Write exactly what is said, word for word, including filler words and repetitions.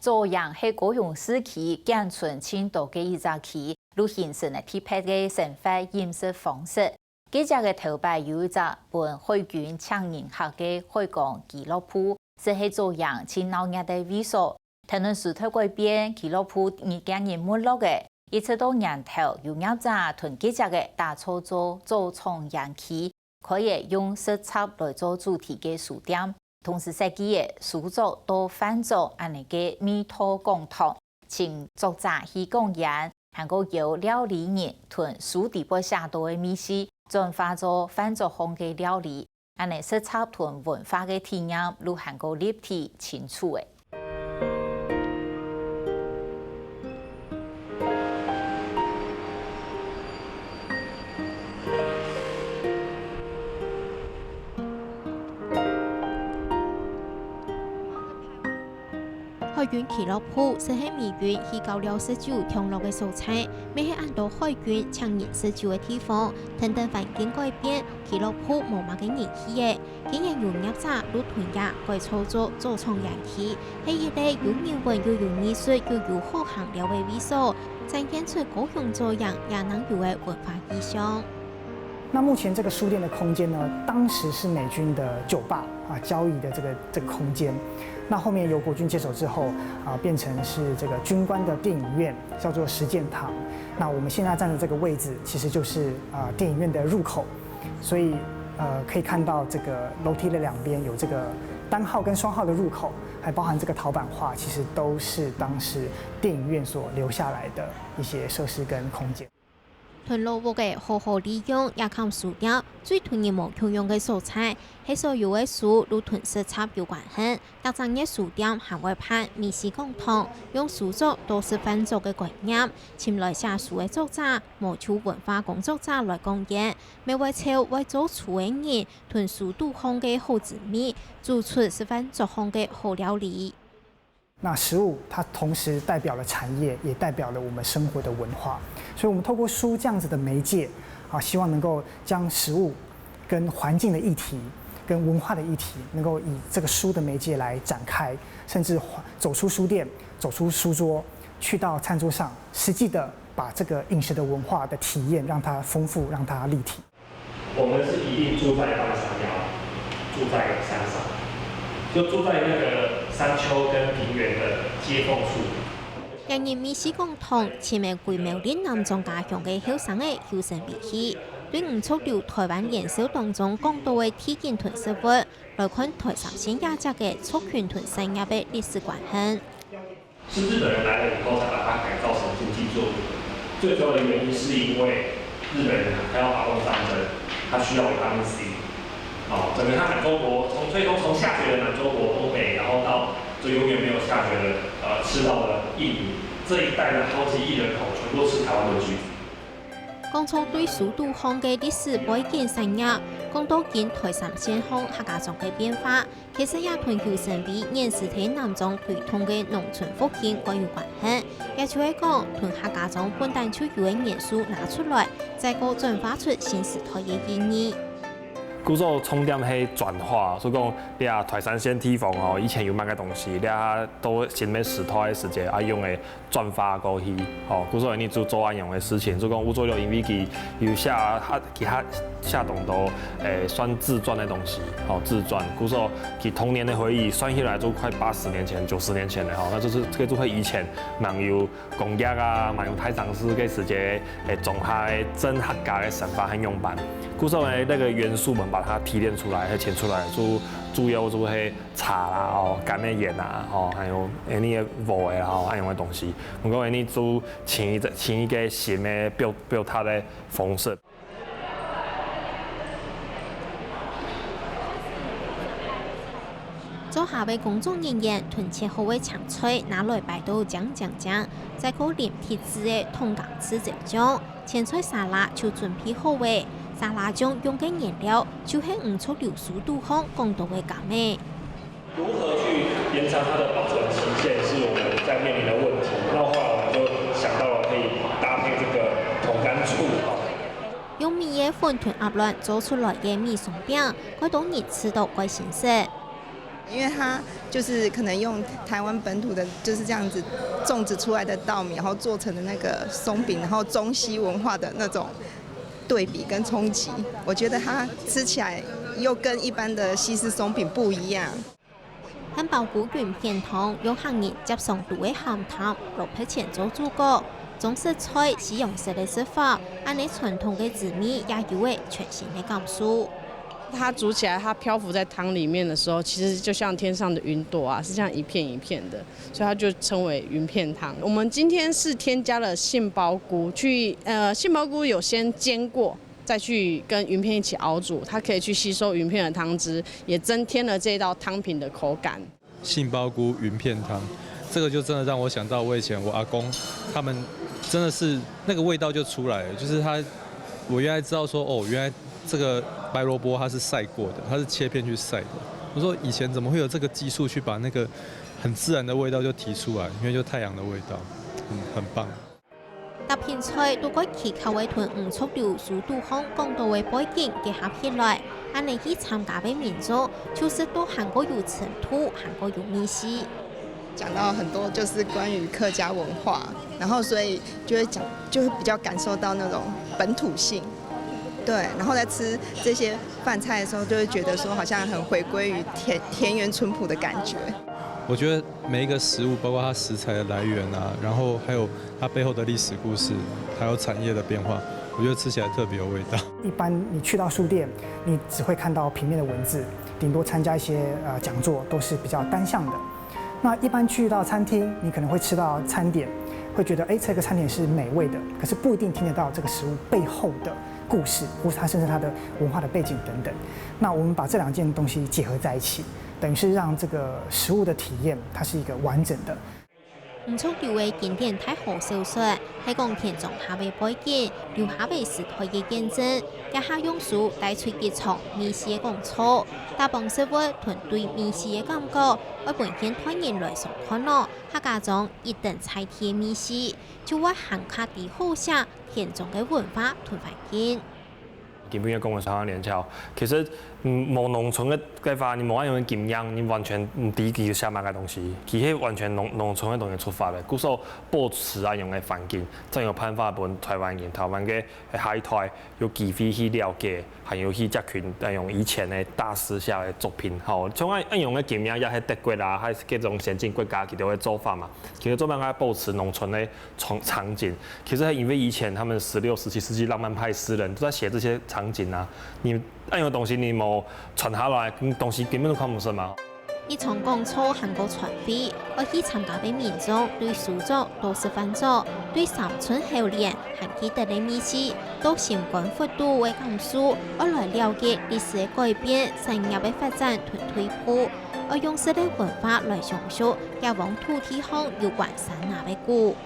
左營係高雄市區揀出盡多个一隻區，就形成了特別个生活飲食方式。該跡个頭擺有一隻分海軍請人客个海港俱樂部，就係左營盡鬧熱个位所。跈等時代改變，俱樂部日漸人沒落了，一直到年頭有業者同該跡个打造做左昌營區， 開了用石硤來做主題个書店，同時設計了書桌到飯桌恁呢个味道講堂，請作者去講演，還過邀料理人同書底背寫到个味緒，轉化做飯桌項个料理。恁呢食茶同文化个體驗，就還過立體清楚了。 海軍俱樂部就係美軍去較寮食酒暢樂个所在，乜係恁多海軍請人食酒个地方。跈等環境改變，俱樂部無麼个人氣了。今年有業者就同樣改造做左昌營區，係一個有人文又有藝術又有好行尞个位所，展現出高雄左營也能有个文化意象。 那目前這個書店的空間呢，當時是美軍的酒吧啊，交易的這個這個空間。那後面由國軍接手之後啊，變成是這個軍官的電影院，叫做實踐堂。那我們現在站的這個位置，其實就是啊電影院的入口，所以呃可以看到這個樓梯的兩邊有這個單號跟雙號的入口，還包含這個陶板畫，其實都是當時電影院所留下來的一些設施跟空間。 同老屋仔好好利用，這間書店最同人無共樣个所在，係所有个書都同食雜有關係。逐隻月書店還會辦美食講堂，用書桌到食飯桌个概念，尋來寫書个作者，無就文化工作者來講演，乜會招會做書个人同書肚項个好滋味，煮出食飯桌項个好料理。 那食物它同時代表了產業，也代表了我們生活的文化。所以我們透過書這樣子的媒介，啊，希望能夠將食物跟環境的議題、跟文化的議題，能夠以這個書的媒介來展開，甚至走出書店，走出書桌，去到餐桌上，實際的把這個飲食的文化的體驗讓它豐富，讓它立體。 我們是一定住在半山腰，住在山上，就住在那個山丘跟平原的接縫處。這日美食講堂，請了歸苗栗南庄家鄉个後生仔邱成偉去，對吳濁流台灣年少當中講到个地景同食物，來看台三線這跡个族群同產業个歷史關係。 是日本人來了以後才把它改造成經濟作物的。最主要的原因是因為日本人他要發動戰爭，他需要維他命C。哦，整個他滿洲國從最終從下雪的滿洲國東北，然後到最永遠沒有下雪的呃赤道的印尼，這一帶的好幾億人口全部吃台灣的橘子。 講著對書肚項个歷史背景產業，講到今台三線項客家庄个變化，其實也同邱成偉原時在南庄推動个農村復興蓋有關係，也就係講同客家庄本旦就有个元素拿出來，再過轉化出新時代个意義。故所重點係轉化，所以講這台三線地方吼，以前有麼个東西，這到新个時代个時節啊用个 轉化過去，吼，故所𠊎等就做恁樣个事情，就講吳濁流因為佢有寫，佢佢寫當多，誒，算自傳个東西，吼，自傳，故所佢童年个回憶算起來就快八十年前、九十年前了，吼，那就是這個就係以前蠻有工業啊，蠻有大城市个時節，誒，庄下个真客家个生活係仰般。故所呢，那個元素我們把它提煉出來，還請出來，就主要就係 茶啦，吼，柑仔園啊，吼，還有恁呢个芋仔啦，吼，恁樣个東西。毋過𠊎等就尋一個尋一個新个表表達个方式。灶下个工作人員同切好个青菜拿來擺到靚靚靚，再過淋特製个糖芎汁醬。 前菜沙拉就準備好了，沙拉醬用个原料就係吳濁流書肚項講到个柑仔。如何去延長它的保存期限，是我們在面臨的問題。那後來我們就想到了可以搭配這個桶柑醋。用米粉同鴨卵做出來个米鬆餅，蓋多人食到蓋新鮮。因为它就是可能用台湾本土的就是这样子种植出来的稻米，然后做成的那个松饼，然后中西文化的那种对比跟冲击，我觉得它吃起来又跟一般的西式松饼不一样。 杏鮑菇雲片湯，用客人輒常煮个鹹湯、蘿蔔錢做主角，將食材西洋式个食法，恁呢傳統个滋味也有了全新个感受。它煮起来，它漂浮在汤里面的时候，其实就像天上的云朵啊，是这样一片一片的，所以它就称为云片汤。我们今天是添加了杏鲍菇，去呃，杏鲍菇有先煎过，再去跟云片一起熬煮，它可以去吸收云片的汤汁，也增添了这道汤品的口感。杏鲍菇云片汤，这个就真的让我想到我以前我阿公他们真的是那个味道就出来了，就是他，我原来知道说哦，原来这个白萝卜它是晒过的，它是切片去晒的。我说以前怎么会有这个技术去把那个很自然的味道就提出来？因为就太阳的味道，嗯，很棒。 搭配菜都蓋契合个同吳濁流書肚項講到个背景結合起來，恁呢去參加个民眾就食到還過有深度，還過有味緒。講到很多就是關於客家文化，然後所以就會講，就會比較感受到那種本土性。對，然後在吃這些飯菜的時候，就會覺得說好像很回歸於田田園淳朴的感覺。我觉得每一个食物，包括它食材的来源啊，然后还有它背后的历史故事，还有产业的变化，我觉得吃起来特别有味道。一般你去到书店，你只会看到平面的文字，顶多参加一些呃讲座，都是比较单向的。那一般去到餐厅，你可能会吃到餐点，会觉得哎，这个餐点是美味的，可是不一定听得到这个食物背后的故事，或是它甚至它的文化的背景等等。那我们把这两件东西结合在一起，等于是让这个食物的体验它是一个完整的。吳濁流个經典大河小說，係講田莊下个背景，留下个時代个見證，這下用書帶出一場味緒个講座，打幫食物同對味緒个感覺，愛分現代人來相看咯，客家庄一等在地个味緒，就會還較知好惜田莊个文化同環境。 今晡日講个雙向連橋，其實嗯無農村个个話，你無恁樣个經驗，你完全毋知佢寫麼个東西。佢係完全農農村个東西出發个，故所保持恁樣个環境，正有辦法分台灣人、台灣个下一代有機會去了解，還有去接近恁樣以前个大師寫个作品。吼，像恁恁樣个經驗，也係德國啊，還係各種先進國家佢兜个做法嘛。其實做麼个保持農村个場場景， 其實因為以前他們十六、十七世紀浪漫派詩人都在寫這些場景啊。你恁樣个東西你無傳下來，東西根本都看毋識嘛。一場講座還過餐會，愛去參加个民眾對書桌到食飯桌，對三寸孝廉還記得个味緒，到心肝腹肚个感受，愛來了解歷史个改變、產業个發展同退步，愛用食个文化來相續，也往土地項有關山林个故。